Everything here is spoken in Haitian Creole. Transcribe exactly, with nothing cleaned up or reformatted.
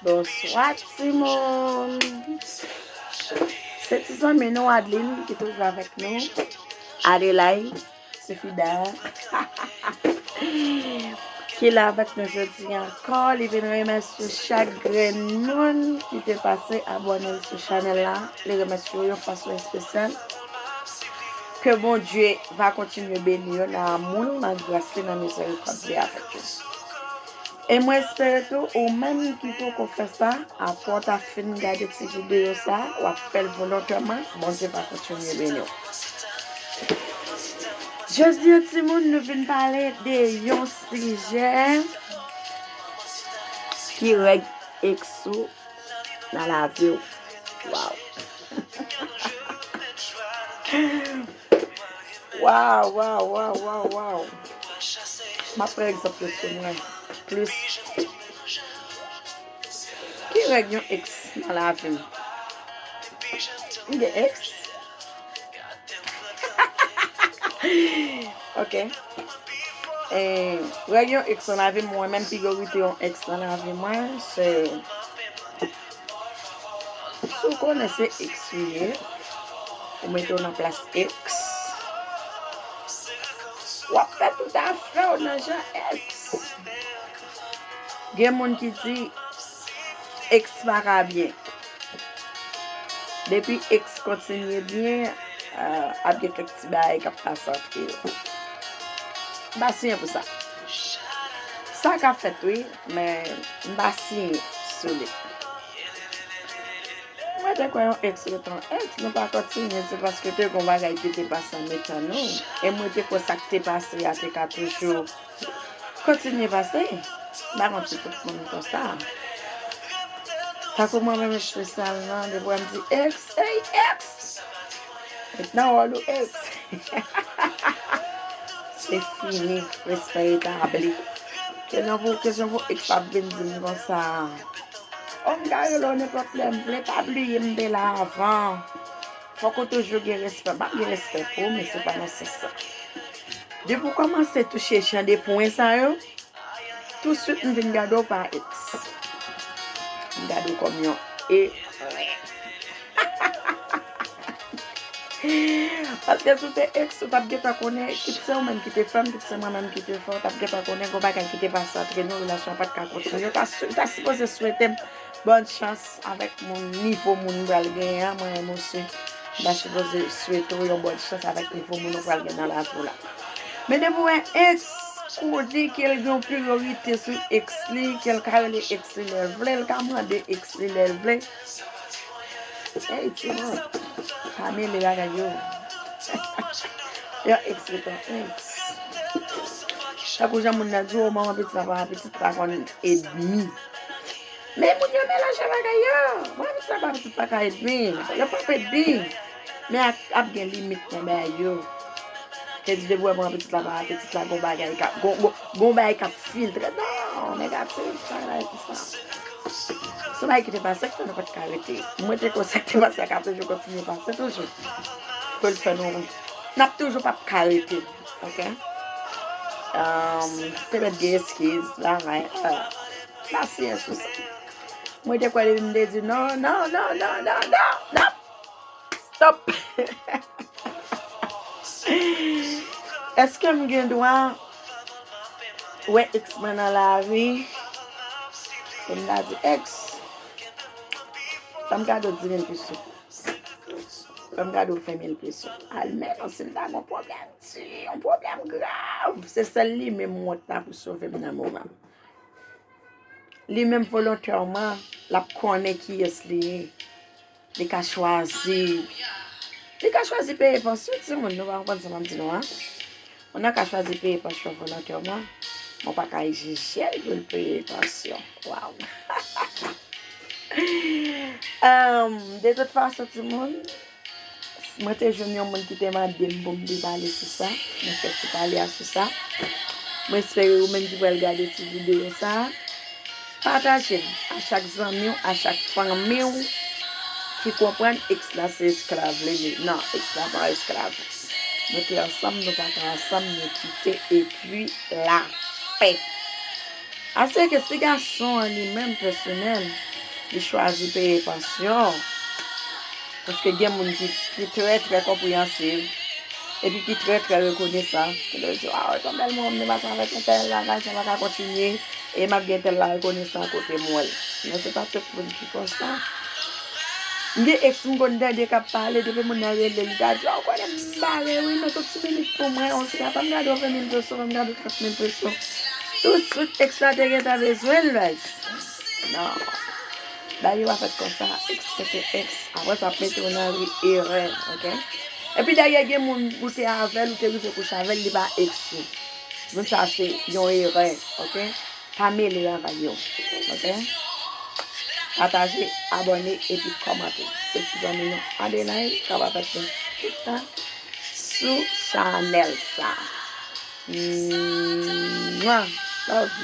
Bonswa timoun. Se ti zanmi nou Adeline ki toujou avèk nou. Adelaide, Sifida. Ki la avèk nou jodi ankò. Li vin remèsye chak grenn moun ki te pase abòne l sou chanèl la. Li remèsye yo yon fason espesyal. Ke Bondye va kontinye beni yo nan amou l, nan gras li, nan mizerikòd li avèk yo. E mwen espere tou, ou menm ki poko fè sa, apre w ta fin gade ti videyo sa, w ap fè l volontèman, Bondye va kontinye beni w. Jodi a, timoun, nou vin pale de yon sijè ki règ eks ou nan lavi w. Waw. Waw, waw, waw, waw, waw. M ap pran egzanp yo sou mwen. Plis. Ki règ yon eks nan lavi m? M gen eks? Ok. E, règ yon eks nan lavi m, mwen menm, priyorite yon eks nan lavi mwen, se, si w konnen se eks ou ye, ou mete w nan plas eks, w ap fè tout afè w nan jan eks. Gen moun ki di eks pa ka byen. Depi eks kontinye byen, ah, ap gen kèk ti bagay k ap pase antre yo. M pa siyen pou sa. Sa ka fèt, wi, men m pa siyen sou li. Mwen te kwè yon eks ret yon eks, nou pa kontinye, se paske te gon bagay ki te pase an mitan nou. E mwen te kwè sa k te pase a te ka toujou kontinye pase. M pa konn si tout moun konsa. Tankou mwen menm espesyalman, depi w wè m di eks, ey, eks! Ret nan wòl ou, eks. Se fini, respè etabli. Kesyon pou, kesyon pou eks ap vin di m konsa. O, m ka rele w nenpòt lè m vle, pa bliye m te la avan. Fòk ou toujou gen respè. M ap gen respè pou ou, men se pa nan sans sa. Depi w kòmanse touche jan de pwen sa yo, tousuit m vin gade w pa eks. M gade w kòm yon e. Paske si w te eks, ou t ap gentan konnen, kit se ou menm ki te fè m, kit se mwen menm ki te fè w, ou t ap gentan konnen gon bagay ki te pase antre nou, relasyon an pa t ka kontinye. Ou ta, ou ta sipoze swete m bòn chans avèk moun, nivo moun m pral genyen an, mwen menm osi. M ta sipoze swete w yon bòn chans avèk nivo moun ou pral gen nan lavi w la. Men depi w wè eks, konnen ke l gen yon priyorite sou eks li, ke l ka rele eks li lè l vle, l ka mande eks li lè l vle. Ey, timoun, pa mele bagay yo. Yon eks ret yon eks. Tankou jan moun nan di, o, manman pitit la pa pitit pa konn edmi. Men moun yo melanje bagay yo. Manman pitit la pa pitit pa ka edmi. Yo p ap edmi. Men ap, ap gen limit nan bagay yo. Te di depi w wè manman pitit la pa pitit la, gon bagay k ap, gon, gon, gon bagay k ap filtre. Non, negatif, bagay konsa. Se yon bagay ki te pase, ki fè nou pa t ka rete. Mwen te kwè sa k te pase a ka toujou kontinye pase toujou. Pou l fè nou, n ap toujou p ap ka rete. Ok? Um, te mèt gen eskiz, bagay. Uh, pasyans sou sa. Mwen te kwè depi m te di non, non, non, non, non, non, non. Stop! Èske m gen dwa wè eks mwen nan lavi? Pou m ta di eks, fè m kado di mil peso. Fè m kado ven mil peso. Al men non, si m ta gen yon pwoblèm di, yon pwoblèm grav, se sèl li menm m wont la pou sove m nan moman. Li menm volontèman, l ap konnen kiyès li ye. Li ka chwazi. Li ka chwazi peye pansyon, timoun, nou pa konprann sa m ap di nou an. Moun nan ka chwazi peye pansyon volontèman, men w pa ka egzije l pou l peye pansyon. Waw! Em, de tout fason, timoun, mwen te jwenn yon moun ki te mande m pou m te pale sou sa. Mwen fè ti pale a sou sa. Mwen espere ou menm ki pral gade ti videyo sa a, pataje l a chak zanmi w, a chak fanmi w ki konprann eks la se esklav li ye. Non, eks la pa esklav. Nou te ansanm, nou pa ka ansanm, nou kite, epi lapè. Aswè ke si gason an li menm pèsonèl, li chwazi peye pansyon. Paske gen moun ki, ki trè, trè konpreyansiv, epi ki trè, trè rekonesan. Ki di, "Ah, tonbèl mwen, mwen pase avèk yon tèl bagay, sa pa ka kontinye, e m ap gen tèl la rekonesan kote m wè l." Men se pa tout moun ki konsa. M gen ex m konn tande k ap pale, depi moun nan rele, li ta di, "Ah, ou konnen m bare wi, men tout ti minit pou mwen, on sa, fè m gade w ven mil peso, fè m gade w trant mil peso." Tout swit ex la te gentan bezwen l, guys. Non. Bagay yo pa fèt konsa, ex rete ex. Apre sa, ap mete w nan erè, oke? Epi dayè, gen moun ou te avè l, ou te rive kouche avè l, li pa ex ou. Menm sa, se yon erè, oke? Pa mele bagay yo, oke? Pataje, abòne, epi kòmante. Se ti zanmi nou, Adeline, k ap avèk nou tout tan sou chanèl sa. Mwah! Love you.